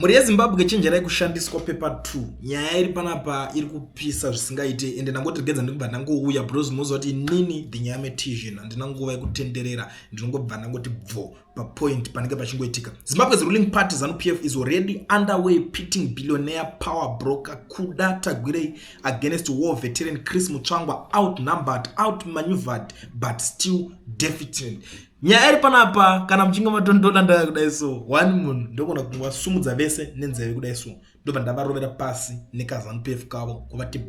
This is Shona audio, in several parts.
Mhuri yeZimbabwe, chenjerai kushandiswa paper 2. Nyaya iri panapa iri kupisa zvisingaite, ende ndangoti regedza ndikubva ndangouya because munoziva kuti inini the nyametisian handina nguva yekutenderera, ndinongobva ndangoti bvo papoint panenge pachingoitika. Zimbabwe's ruling party ZANU PF is already underway pitting billionaire power broker Kuda Tagwirei against war veteran Chris Mutsvangwa, outnumbered, outmaneuvered but still defeated. Nyaya iri panapa, kana muchinge matondoda ndaya kudai, so one munhu ndogona kungavasumudza vese nenzeve kudai, so ndobva ndavarovera pasi nekaZANU PF kavo kuvati.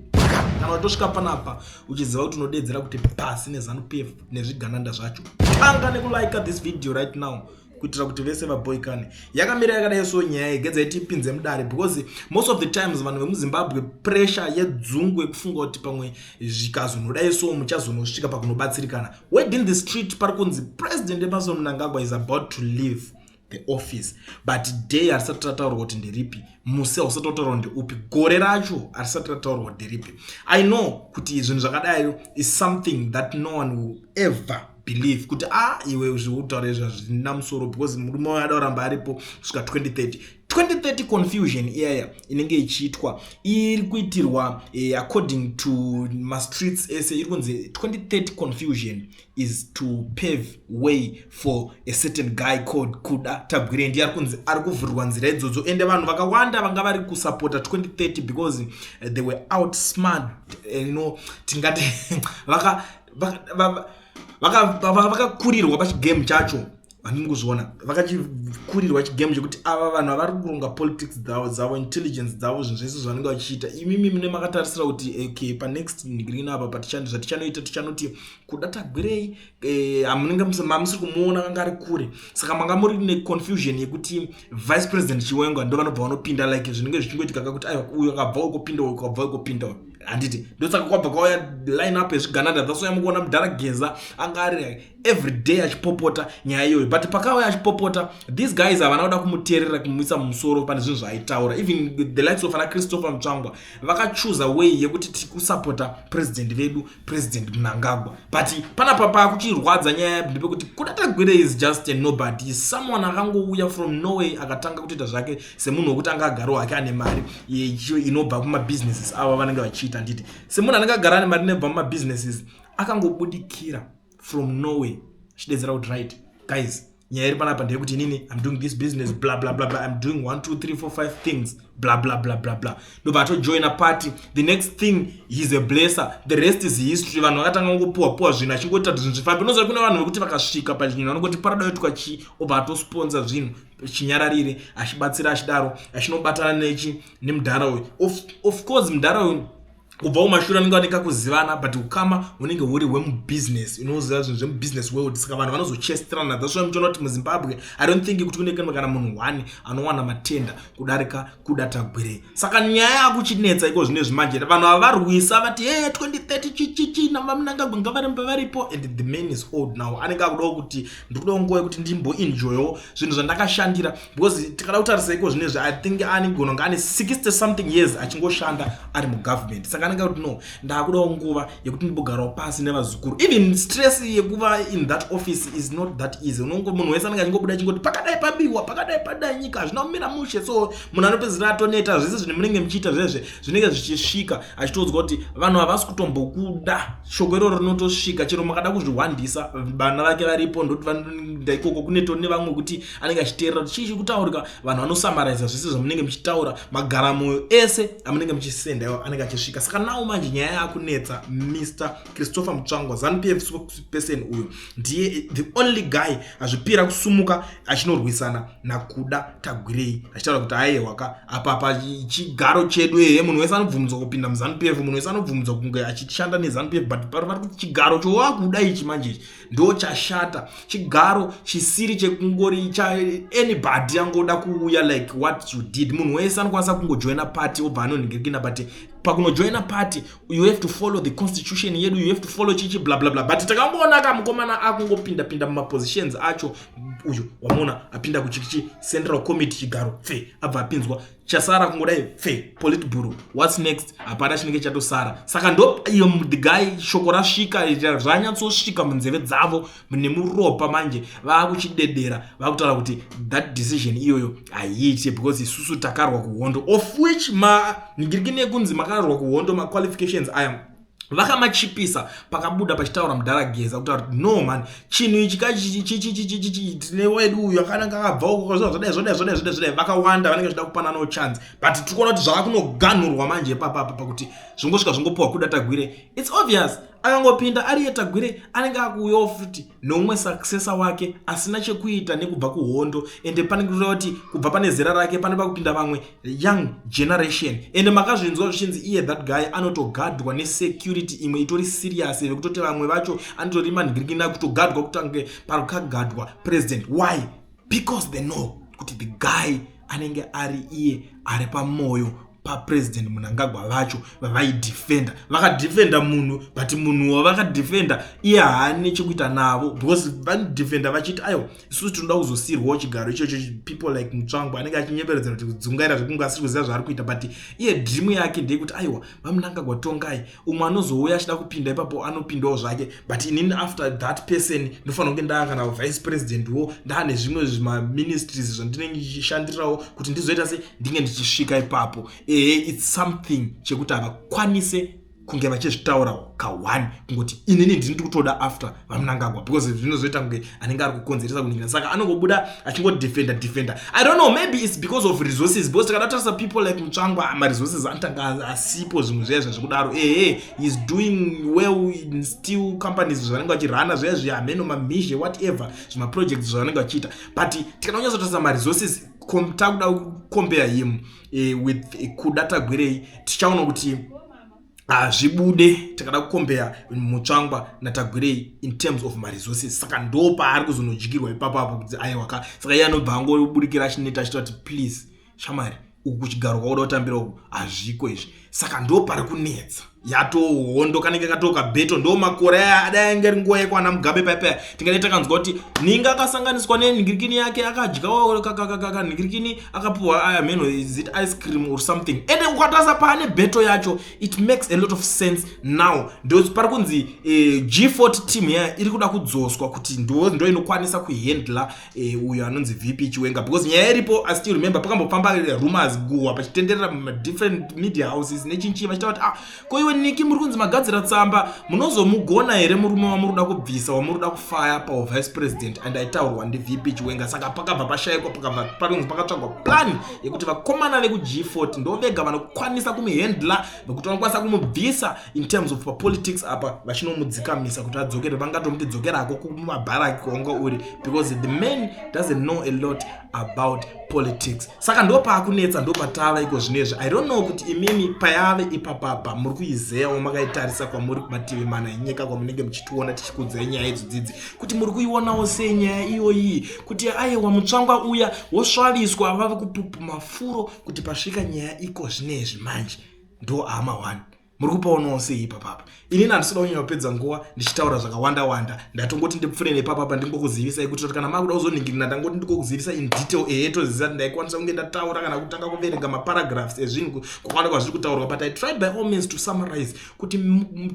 Kana watosvika panapa uchiziva kuti unodedzera kuti pasi neZANU PF nezvigananda zvacho, tanga nekulike this video right now kuitira kuti vese vaboikane. Yakamira yakadai, so nyaya igedza itipinze mudare because most of the times vanhu vemuZimbabwe, pressure yedzungu yekufunga kuti pamwe zvikazonodai so muchazonosvika pakunobatsirikana. Word in the street, pari kunzi President Emmerson Mnangagwa is about to leave the office, but day harisati rataurwa kuti nderipi, musi hausati wataurwa ndeupi, gore racho harisati rataurwa nderipi. I know kuti zvinhu zvakadai is something that no one will ever believe kuti a ah, iwe zviutaura izvi hazvina musoro because murume wayo ada kuramba aripo kusvika 2030. 2030 confusion iyaya inenge ichiitwa iri kuitirwa according to mastreets ese, iri kunzi 2030 confusion is to pave way for a certain guy called Kuda Tagwirei. Ndiye ari kunzi ari kuvhurirwa nzira idzodzo, ende vanhu vakawanda vanga vari kusapota 2030 because they were outsmart, tingati vakakurirwa pachigame chacho. Handini kuzviona, vakachikurirwa chigame chekuti ava vanhu havari kuronga politics dzavo dzavo, intelligence dzavo, zvinhu zvese zvanenge vachiita. Imimi mune makatarisira kuti okay, panext green apa zvatichanoita, tichanoti Kuda Tagwirei, hamunenge mamusiri kumuona, kanga ari kure. Saka manga muri neconfusion yekuti Vice President Chiwenga ndo vanobva vanopinda, like zvinenge zvichingoitika kakuti aiwa, uyu akabva ukopinda, uyu akabva ukopinda, handiti? Ndosaka kwabva kwauya line up yezvigananda. That's why mukuona mudhara Geza anga ari every day achipopota nyaya iyoyo. But pakauya achipopota, these guys havana kuda kumuteerera, kumuisa mumusoro pane zvinhu zvaaitaura. Even the likes of ana Christopher Mutsvangwa vakachuza way yekuti tikusapota president vedu, President Mnangagwa. But panapa pakuchirwadza nyaya ndepekuti Kuda Tagwirei is just a nobody, someone akangouya from nowhere, akatanga kutoita zvake semunhu wekuti anga agarawo hake ane mari inobva kumabusinesses avo vanenge vachiita, handiti? Semunhu anenge agara ane mari inobva mumabusinesses, akangobudikira from nowhere achidedzera kuti, "Right guys, nyaya iri panapa ndeyekuti inini I'm doing this business, bla bla bla bla, I'm doing 1 2 3 4 5 things, bla bla bla bla bla." Ndobva atojoina party. The next thing, he's a blesser, the rest is history. Vanhu vakatanga kungopuwa puwa zvinhu, achingoita kuti zvinhu zvifambe. Unoziva kune vanhu vekuti vakasvika pachinhu vanongoti paradaitwa chii, obva atosponsa zvinhu chinyararire, achibatsira, achidaro, achinobatana nechi nemudhara uyu. Of course mudhara uyu kubva kumashure anenge vanenge kuzivana, but ukama hunenge huri hwemubusiness. Unoziva zvinhu zvemubusiness world, saka vanhu vanozochestirana. That's why muchiona kuti muZimbabwe I don't think kuti kune kana munhu one anowana matenda kudarika Kuda Tagwirei. Saka nyaya yakuchinetsa iko zvino manje, vanhu ava varwisa vati e 2030 chichichi navaMnangagwa ngavarembe varipo, and the man is old now. Anenge akudawo kuti ndikudawo nguva yekuti ndimboenjoyawo zvinhu zvandakashandira, because tikada kutarisa iko zvinezvi, I think anigona kunge ane 60 something years achingoshanda ari mugovernment. Saka anenge kuti no, ndaakudawo nguva yekuti ndimbogarawo pasi nevazukuru. Even stress yekuva in that office is not that easy. Unongo munhu wese anenge achingobuda achingoti pakadai pabiwa, pakadai padai, nyika hazvina kumira mushe. So munhu anopedzisira atoneta. Zvese zvine munenge muchiita zvezve zvinenge zvichisvika, achitoudzwa kuti vanhu havasi kutombokuda. Shoko iroro rinotosvika chero makada kuzvihwandisa. Vana vake varipo, ndoti vanoenda ikoko, kuneto nevamwe kuti anenge achiteerera kuti chii chiri kutaurika. Vanhu vanosamaraiza zvese zvamunenge muchitaura, magaramoyo ese amunenge muchisenda iwo anenge achisvika. Saka nawo manje nyaya yakunetsa, Mr Christopher Mutsvangwa, ZANU PF spokesperson uyu, ndiye the only guy azvipira kusumuka achinorwisana naKuda Tagwirei, achitaura kuti aiwaka, apa pachigaro chedu ehe, munhu wese anobvumidzwa kupinda muZANU PF, munhu wese anobvumidzwa kunge achishanda neZANU PF, but vari kuti chigaro chowakuda ichi manje ichi ndo chashata, chigaro chisiri chekungori cha anybody angoda kuuya like what you did. Munhu wese anokwanisa kungojoina party obva anonhingirikina, but pakunojoina party you have to follow the constitution yedu, you have to follow chichi, bla bla bla. But takangoona ka mukomana akungopinda pinda mumapositions acho. Uyu wamuona apinda kuchikichi central committee, chigaro pfe, abva apinzwa, chasara kungodai pfe, politburo. What's next? Hapana chinenge chatosara. Saka ndo iyo the guy, shoko rasvika, zvanyatsosvika munzeve dzavo. dzavo nemuropa. Manje vaakuchidedera, vakutaura kuti that decision iyoyo haiite because isusu takarwa kuhondo, of which maningirikini ekunzi makarwa kuhondo, maqualifications aya vakamachipisa. Pakabuda pachitaura mudhara Geza kutaura kuti, "No man, chinhu ichi kachichichichichichi tine wedu uyu akananga akabva uko, zvodai, zvodai, zvodai, zvodai, zvodai." Vakawanda vanenge vachida kupananawo chance, but tiri kuona kuti zvava kunoganhurwa manje papapa pakuti zvingosvika zvingopiwa Kuda Tagwirei. It's obvious, akangopinda ariye Tagwirei, anenge akuuyawo futi neumwe successor wake asina chekuita nekubva kuhondo. Ende pane kureva kuti kubva pane zera rake pane pakupinda vamwe young generation. Ende makazvinzwa zvichinzi iye that guy anotogadwa nesecurity imwe itori serious, vekutoti vamwe vacho anotori manhingirikina kutogadwa kutange pakagadwa president. Why? Because they know kuti the guy anenge ari iye ari pamwoyo papresident Mnangagwa vacho vavaidefenda. Vakadefenda munhu, but munhu wavakadefenda iye haane chekuita navo, because vanodefenda vachiti, "Aiwa, isusu tinoda kuzosiyirwawo chigaro ichocho." People like Mutsvangwa anenge achinyeberedzera kuti kudzungaira zvekunge asiri kuziva zvaari kuita, but iye dream yake ndeyekuti, "Aiwa, vaMnangagwa tongai, umwe anozouya achida kupinda ipapo anopindawo zvake, but inini after that person ndofanira kunge ndaa kana vice president wo, ndaane zvimwe zvimaministries zvandinenge ndichishandirirawo kuti ndizoita se ndinge ndichisvika ipapo." Ehe, it's something chekuti havakwanise kunge vachizvitaura ka1 kungoti, "Inini ndini ndiri kutoda after vaMnangagwa," because zvinozoita kunge anenge ari kukonzeresa kuningira. Saka anongobuda achingodefenda defenda. I don't know, maybe it's because of resources, because tikada tarisa people like Mutsvangwa, maresources anotanga asipo, zvimwe zviya zvazvikudaro. Ehe, he's doing well in steel companies zvavanenge vachirana zviya zviya, hameno mamhizhe, whatever, zvimaprojects zvavanenge vachiita, but tikada kunyatsotarisa maresources, takuda kucompare him with Kuda Tagwirei, tichaona kuti hazvibude. Takada kucompare Mutsvangwa naTagwirei in terms of maresources, saka ndo paari kuzonodyirwa ipapo apo kuti aiwaka. Saka iye anobva angobudikira achineta achita kuti, "Please shamari, uku kuchigaro kwakuda kutambira uku hazviko izvi." Saka ndo pari kunetsa, yatohondo kanenge katoka battle. Ndo makore aya adai ainge ri nguva yekwana Mugabe paipaya, tingadai takanzwa kuti ninga akasanganiswa nenhingirikini yake, akadyawo kanhingirikini, akapiwa aya mheno, is it ice cream or something? Ende ukatarisa paane battle yacho, it makes a lot of sense now. Ndo pari kunzi G40 team yaya iri kuda kudzoswa kuti ndo inokwanisa kuhandla uyo anonzi VP Chiwenga, because nyaya iripo, I still remember pakambofamba rumors guhwa pachitenderera madifferent media houses nechinchi, vachitaura kuti, "Ah, ko iwe Niki, muri kunzi magadzira tsamba, munozomugona here murume wamuri kuda kubvisa, wamuri kuda kufaya pavice president?" And aitaurwa ndiVP Chiwenga. Saka pakabva pashayikwa, pakabva parinzi pakatsvagwa plan yekuti vakomana vekuG40 ndo vega vanokwanisa kumuhandla, vekuti vanokwanisa kumubvisa in terms of papolitics apa, vachinomudzikamisa kuti adzokere. Vangatomuti, "Dzokerako kumabharaki kwaunga uri," because the man doesn't know a lot about politics. Saka ndo paakunetsa, ndo patava iko zvinezvi. I don't know kuti imimi payave ipapapa muri kuizeyawo makaitarisa kwamuri kumativi mana enyika kwamunenge muchitiona tichikudzai nyaya idzodzidzi, kuti muri kuionawo sei nyaya iyoyi, kuti aiwa, Mutsvangwa uya wosvaviswa, vave kupupuma furo kuti pasvika nyaya iko zvinezvi manje ndo ama 1. Muri kupaonawo sei ipapapa? Inini handisida kunyanya kupedza nguva ndichitaura zvakawanda wanda. Ndatongoti ndipfuure nepapapa ndingokuzivisai kuti kana makuda kuzoningirina, ndangoti ndikokuzivisai in detail. Ehe, toziva kuti ndaikwanisa kunge ndataura kana kutanga kuverenga maparagraphs ezvinhu kwakawanda kwazviri kutaurwa, but I tried by all means to summarize kuti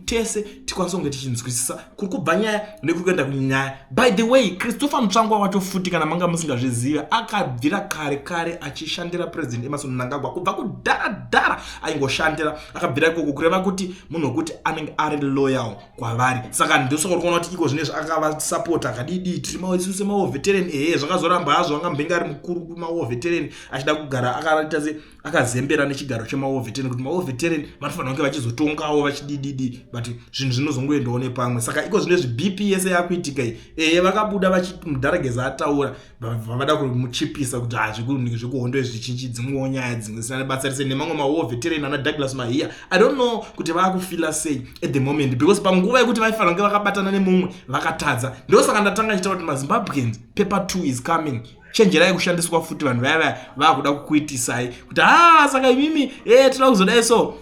tese tikwanise kunge tichinzwisisa kuri kubva nyaya nekuri kuenda kunyaya. By the way, Christopher Mutsvangwa wacho futi, kana manga musingazviziva, akabvira kare kare achishandira President Emmerson Mnangagwa. Kubva kudhara dhara aingoshandira, akabvira ikoko, kureva kuti munhu wekuti anenge ari loyal kwavari. Saka ndosaka uri kuona kuti iko zvinezvi akavasapota akadidi, "Tiri isusu semawar veteran." Ehe, zvakazoramba hazvo, angambenge ari mukuru kumawar veteran, achida kugara akaita se akazembera nechigaro chemawar veteran, kuti mawar veteran vanofanira kunge vachizotongawo vachidididi, but zvinhu zvinozongoendawo nepamwe. Saka iko zvinezvi bp yese yakuitika iyi, ehe, vakabuda vachiti mudhara Geza ataura, vavada kumuchipisa kuti hazvekuhondo zvichinji, dzimwewo nyaya dzimwe zisina nebasa rese, nemamwe mawar veteran ana Douglas Mahiya. I don't know kuti vaakufeela sei at the moment, because panguva yekuti vaifanira kunge vakabatana nemumwe vakatadza. Ndosaka ndatanga ndichitaura kuti maZimbabweans, paper 2 is coming, chenjerai kushandiswa futi. Vanhu vaya vaya vaakuda kukuitisai kuti, "Ha, saka imimi e toda kuzodai." So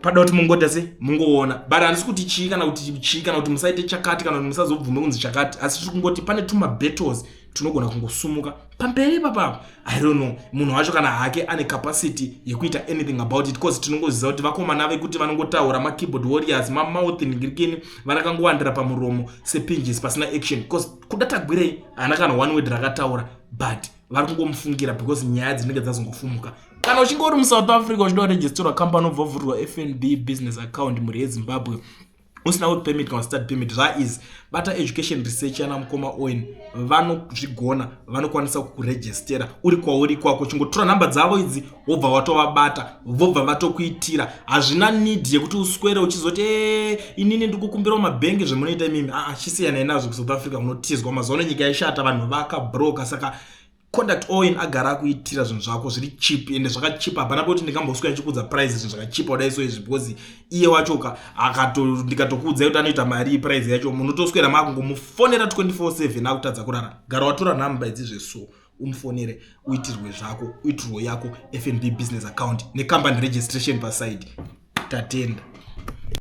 pada kuti mungoita se mungoona, but handisi kuti chii kana kuti chii kana kuti musaite chakati kana kuti musazobvume kunzi chakati, asi tiri kungoti pane tumabattles. Tinogona kungosumuka pamberi ipapapo. I don't know munhu wacho kana hake ane capacity yekuita anything about it, because tinongoziva kuti vakomana vekuti vanongotaura, makeyboard warriors, mamouth ngirikini, vanakangowandira pamuromo sepinjisi pasina action, because Kuda Tagwirei haana kana one word rakataura, but vari kungomufungira because nyaya dzinenge dzazongofumuka. Kana uchinge uri muSouth Africa uchida kuregisterwa company, obva wavhurirwa FNB business account, mhuri yeZimbabwe, usina work permit kana study permit, zvaizi bata Education Research yana mukoma Owen. Vanozvigona, vanokwanisa kukurejestera uri kwauri kwako. Chingotora nhamba dzavo idzi, wobva watovabata, vobva vatokuitira. Hazvina need yekuti uswere uchizoti, "E, inini ndiri kukumbirawo mabhengi." Zvemunoita imimi, aa, chisiyanai nazvo. KuSouth Africa munotizwa mazuva ano, nyika yashata, vanhu vakabroka. Saka contact Owen, agara akuitira zvinhu zvako zviri cheap, ende zvakachipa. Hapana pekuti ndingamboswera ndichikudza price, zvinhu zvakachipa kudai so izvi, because iye wacho ndikatokuudzai kuti anoita mari, price yacho munotoswera makungomufonera 24/7, akutadza kurara. Gara watora nhamba idzi zveso, umufonere, uitirwe zvako, uitirwe yako FNB business account necompany registration paside. Tatenda.